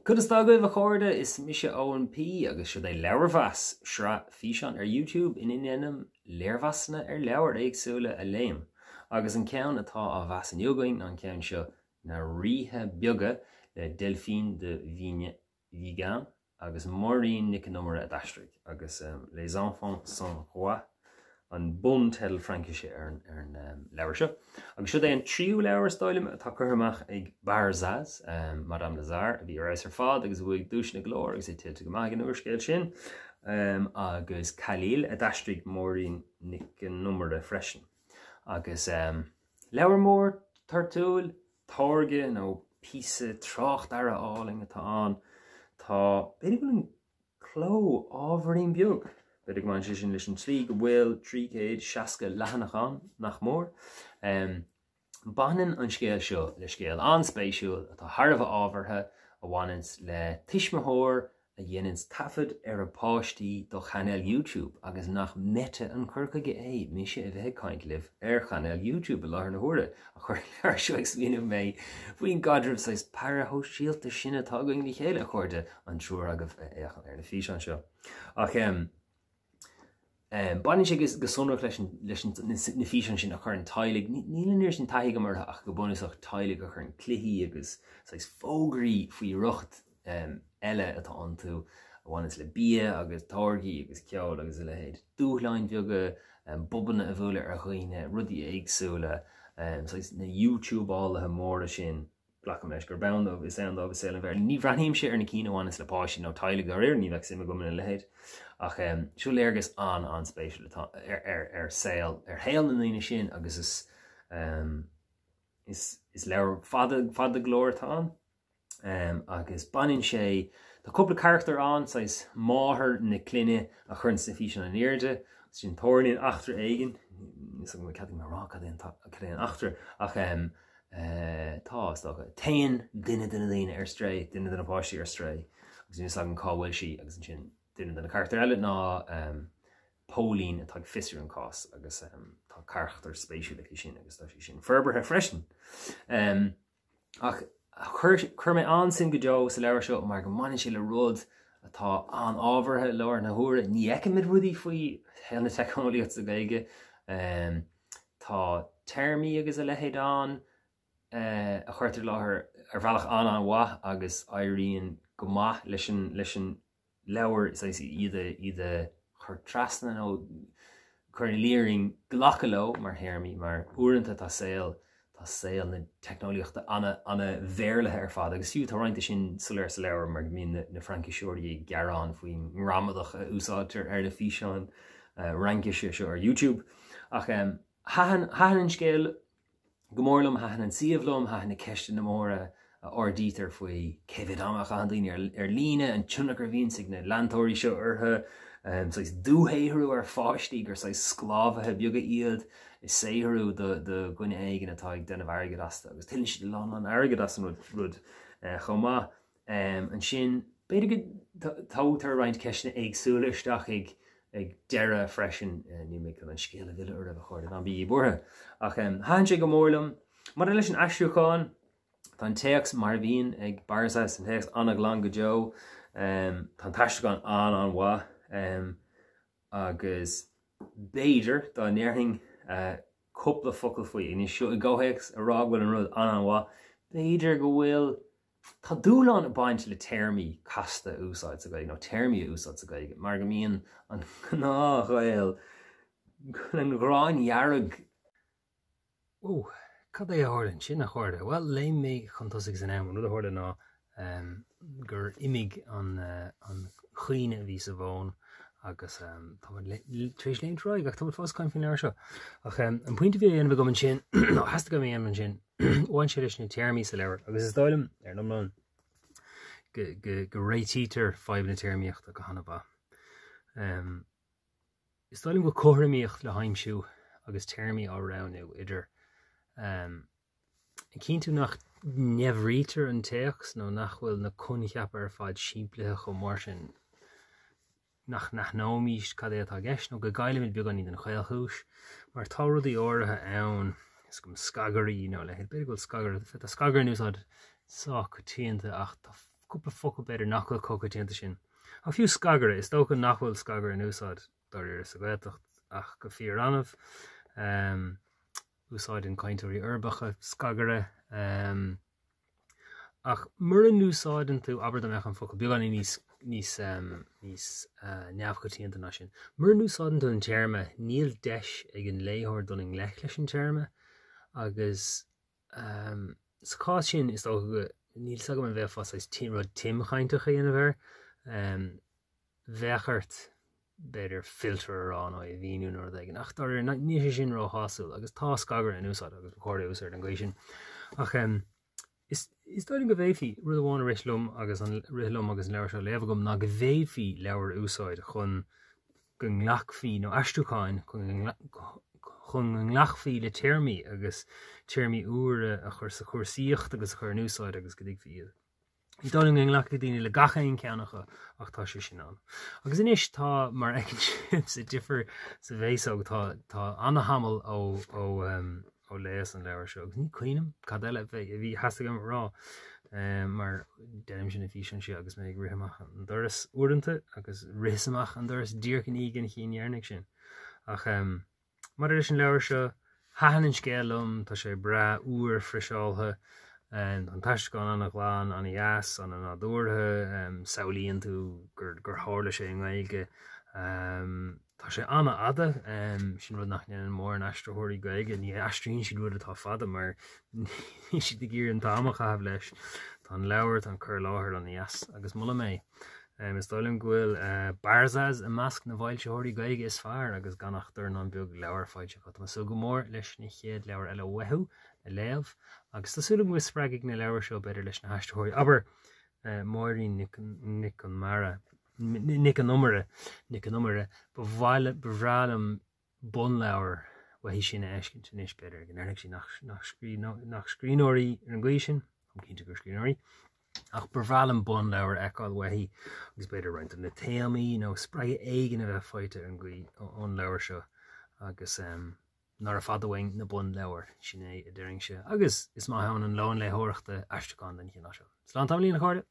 Conas tá agaibh a chairde? Is mise Eoin P agus seo é Leabharmheas, sraith físeán ar YouTube ina ndéanaim léirmheasanna ar leabhair éagsúla a léim. Agus an ceann atá á mheas inniu againn ná an ceann seo, Na Ríthe Beaga le Delphine de Vigan agus Máirín Nic an Iomaire a d'aistrigh, agus Les Enfants sans Roi an bunteideal Fraincise ar an leabhar seo. Agus seo é an tríú leabhar, is dóigh liom, atá curtha amach ag Barzaz, Madame Lazare, a bhí ar fheabhas ar fad agus a bhuaigh duaiseanna go leor agus é tuillte go maith ag an úrscéal sin, agus Khalil, a d'aistrigh Máirín Nic an Iomaire freisin. Agus leabhar mór toirtiúil, táirge nó píosa tráchtearra álainn atá ann. Tá, b'fhéidir go bhfuil an cló ábhairín beag, b'fhéidir go mbaineann sé sin leis an tslí go bhfuil 360 leathanach ann, nach mór. Baineann an scéal seo le scéal an-spéisiúil atá thar a bheith ábhartha a bhaineanns le tuismitheoir a dhéananns taifead ar a páistí do chainéal YouTube agus nach meta an cur chuige é mise a bheith ag caint libh ar chainéal YouTube i láthair na huaire a chuir an leabhar seo ag smaoineamh mé faoin gcaidreamh saghas parashóisialta sin atá againn le chéile, a chairde, an triúr agaibh a fhéachann ar na físeáin seo. Ach em. Baineann sé go sonrach leis na físeáin sin a chuireann teaghlaigh, níl an oiread sin taithí agam orthu ach go bunúsach teaghlaigh a chuireann cluichí agus saghas fógraí faoi riocht eile atá iontu a bhaineanns le bia agus táirgí agus ceol agus a leithéid. Dúshláin bheaga, bobanna a bhualadh ar dhaoine, rudaí éagsúla, saghas na YouTubeálaithe móra sin. Glacaim leis gurb ann dóibh, is ann dóibh i saol an Bhéarla. Ní bhreathnaímse ar na cinn a bhaineanns le páistí nó teaghlaigh dáiríre, ní bheadh suim agam ina leithéid. Ach seo léargas an-an-spéisiúil atá ar ar saol, ar shaol na ndaoine sin agus is is is leabhar fada, fada go leor atá ann. Agus baineann sé, tá cúpla carachtar ann, saghas máthair na clainne a chuireanns na físeáin in airde, agus ansin tarlaíonn eachtra éigin, níl 's agam an cead agam a rá cad é an cad é an eachtra, ach tá, is dócha. Téann duine de na daoine ar strae, duine de na páistí ar strae, agus níl 's againn cá bhfuil sí, agus ansin duine de na carachtair eile ná póilín atá ag fiosrú an cás agus tá carachtar spéisiúil aici sin agus tá sí sin forbartha freisin. Ach chuir, chuir mé an-suim go deo sa leabhar seo mar go mbaineann sé le rud atá an-ábhartha i láthair na huaire. Ní fheicimid rudaí faoi shaol na teicneolaíochta sa Ghaeilge. Tá téarmaí agus a leithéid ann a chuirtear i láthair ar bhealach an-an-mhaith agus éiríonn go maith leis an leis an leabhar saghas iad a iad a chur trasna nó cur ina luí orainn glacadh leo mar théarmaí mar uaireanta tá saol tá saol na teicneolaíochta ana-ana-bhéarlaithe ar fad agus fiú tá roinnt de sin soiléir sa leabhar mar go mbíonn na na Frainciseoirí ag gearán faoin ngramadach a úsáidtear ar na físeáin Fhraincise seo ar YouTube. Ach thaitin thaitin an scéal go mór liom, thaitin an suíomh liom, thaitin na ceisteanna móra a ardaítear faoi cé mhéad ama a chaitheann daoine ar líne, an tionchar a bhíonns ag na leantóirí seo orthu, saghas dúshaothrú ar pháistí gur saghas sclábhaithe beaga iad ag saothrú do dhuine éigin atá ag déanamh airgid astu agus tuilleann siad a lán lán airgid as an rud chomh maith. Ansin, b'fhéidir go dtógtar roinnt ceisteanna éagsúla isteach ag ag deireadh freisin. Níl mé chun an scéal a mhilleadh oraibh, a chairde, ná bígí buartha. Ach thaitin sé go mór liom. Maidir leis an aistriúchán, tá an téacs mar a bhíonn ag Barzaz, an téacs an-ghlan go deo. Tá an t-aistriúchán an-an-mhaith. Agus b'fhéidir dá ndéarfainn cúpla focal faoi anois seo i gcomhthéacs a rá go bhfuil an rud an-an-mhaith, b'fhéidir go bhfuil Tá dúshlán ag baint le téarmaí casta a úsáid sa Ghaeilge, nó téarmaí a úsáid sa Ghaeilge, mar go mbíonn an gnáth-Ghael, an ghráin dhearg. Ó, cad é a tharla ansin, a chairde? Bhuel, léim mé chun tosaigh san am. An rud a tharla ná gur imigh an caoineadh a bhí sa bhfón agus tá muid tar éis léimt ar aghaidh ach tá muid fós ag caint faoin leabhar seo. Ach an pointe a bhí á dhéanamh agam ansin, nó a theastaigh uaim a dhéanamh ansin, Bhain sé leis na téarmaí sa leabhar agus is dóigh liom, ar an iomlán, go, go, go réitítear fadhb na téarmaíochta go han-mhaith. Um, is dóigh liom go bhfuil cothromaíocht le haimsiú agus téarmaí á roghnú idir um, ag cinntiú nach ndíbrítear an téacs nó nach bhfuil na coincheapa ar fad simplithe chomh mór sin nach n-aithneoimís cad é atá i gceist nó go gcaillfimid beagáinín den chaolchúis, mar tá rudaí áirithe ann, is cuma scagairí nó a leithéid, b'fhéidir go bhfuil scagaire, tá scagaire in úsáid sách coitianta ach tá. Cúpla focal b'fhéidir nach bhfuil chomh coitianta sin. Ach fiú scagaire, is dócha nach bhfuil scagaire in úsáid dáiríre sa Ghaeltacht ach go fíor-annamh. Úsáideann cainteoirí uirbeacha scagaire. Ach mura n-úsáideann tú, abair dá mbeadh an focal beagáinín níos níos níos neamhchoitianta ná sin, mura n-úsáideann tú an téarma, níl deis ag an léitheoir dul i ngleic leis an téarma agus sa chás sin is dócha go níl 'fhios agam an bhféadfá saghas rud timchainteach a dhéanamh air. Bheadh ort b'fhéidir filter a rá nó é a mhíniú nó rud éigin ach dáiríre níl sé sin róshásúil agus tá scagaire in úsáid agus ba chóir é a úsáid an gcaoi sin. Ach is is dóigh liom go bhféadfaí, rud amháin a rith liom agus an rith liom agus an leabhar seo á léamh agam ná go bhféadfaí leabhar a úsáid chun go nglacfaí nó aistriúcháin chun chun go nglacfaí le téarmaí agus téarmaí úra a chur sa chúrsaíocht agus a chur in úsáid agus go dtuigfí iad. Ní dóigh liom go nglacfaidh daoine le gach aon cheann acu ach tá sé sin ann. Agus anois tá, mar a fheiceann sibh sa difear sa bhféasóg, tá tá ana-thamall ó ó ó léas an leabhar seo agus ní cuimhin liom cad eile a bhí theastaigh uaim a rá mar déanaimse na físeáin seo agus mé ag rith amach an doras uaireanta agus ritheas amach an doras díreach i ndiaidh an chinn dheireanaigh sin. Ach Maidir leis an leabhar seo, thaitin an scéal liom, tá sé breá úr friseáltha, an t-aistriúchán an-ghlan, an-dheas, an-nádúrtha, samhlaíonn tú gur tharla sé i nGaeilge. Tá sé an-fhada, sin rud nach ndéanann mórán aistritheoirí Gaeilge, ní aistríonn siad rud atá fada mar níl siad ag iarraidh an t-am a chaitheamh leis. Tá an leabhar, tá an cur i láthair an-dheas agus molaim é. Is dóigh liom go bhfuil Barzaz i measc na bhfoilsitheoirí Gaeilge is fearr agus gan ach dornán beag leabhar foilsithe acu. Tá mé ag súil go mór leis na chéad leabhair eile uathu a léamh agus tá súil agam go spreagfaidh na leabhair seo b'fhéidir leis na haistritheoirí, abair Máirín Nic Con Mara, Nic an Iomaire, Nic an Iomaire, ba bhreá liom bunleabhar uaithi sin a fheiscint anois, b'fhéidir go ndéarfaidh sí nach scríbhneoir í ar an gcaoi sin, táim cinnte gur scríbhneoir í, ach ba bhreá liom bunleabhar a fheiceáil uaithi agus b'fhéidir roinnt de na téamaí nó spreagadh éigin a bheith faighte ar an gcaoi ón leabhar seo agus nára fada uainn na bunleabhair, sin é a déarfainnse, agus is maith ann an lón léitheoireachta aistriúchán den chineál seo. Slán tamaillín a chairde!